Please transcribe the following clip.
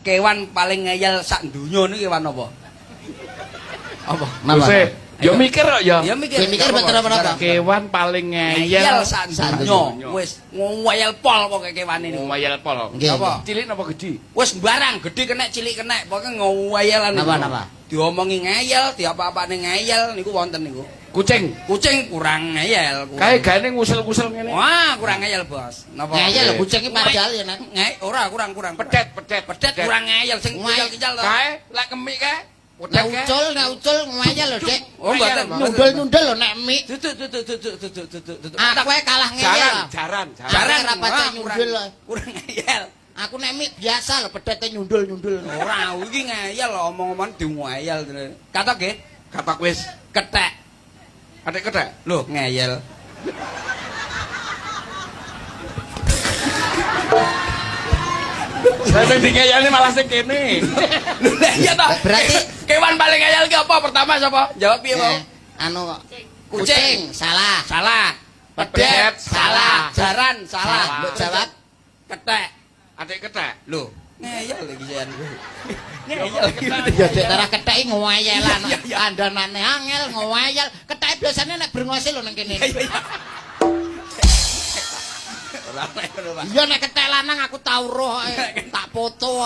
Kewan paling ngeyel sak donya niki kewan apa? Apa? Napa? Guse, ya mikir kok ya. Ya mikir. Ya mikir betul apa-apa. Kewan paling Ngeyel ngeyel sak sak donya. donya. Wis ngeyel pol pokoke kewane niku. Ngeyel pol. Nggih. Apa? Cilik napa gedhi? Wis barang gedhe kenek cilik kenek pokoke ngeyelan niku. Napa, napa? Diomongi ngeyel, diapa-apane ngeyel niku wonten niku. Kucing. Kucing kurang ngeyel. Kurang. Kae gaene ngusil-ngusil ngene. Wah, kurang ngeyel, Bos. Napa? Ngeyel lho kucing iki padahal ya nek. Ora kurang kurang. Pedet, pedet, Pedet kurang ngeyel sing Ngeyel. kincal-kincal to. Kae lek kemik kae. Nek Pedet kae. ucul, nek ucul ngeyel lho, Dik. Oh, mboten. Nyundul-nyundul lho nek mik. Duduk duduk duduk duduk duduk duduk. Aku ae kalah ngeyel. Jaran, jaran, jaran. Jaran Aku ora pacek wah, kurang- nyundul. Kurang ngeyel. Aku nek mik biasa lho pedete nyundul-nyundul. Ora, iki ngeyel omong-omongan dingeyel. Katok nggih? Katok wis. Kethek. Adik kethek. Loh, ngeyel. Lah sing dingeyelne malah sing kene. Lho lah iya toh. Berarti- kewan paling ngeyel ki apa pertama sapa? Jawab piye, Pak? Eh, anu Kucing. kucing salah. Salah. Pedet Pedet, salah. salah. Jaran salah. Salah. Mbok jawab Kethek. Adik kethek. Loh, ngeyel iki jan. Ngeyel iki. Ya dek tarah kethek ngoyelan. Iya, iya. Kandhanane angel ngoyel. Kethek biasane nek brengose lho nang kene. Iya, iya. Ora ngono, Pak. Iya nek kethek lanang aku tau roh, tak foto.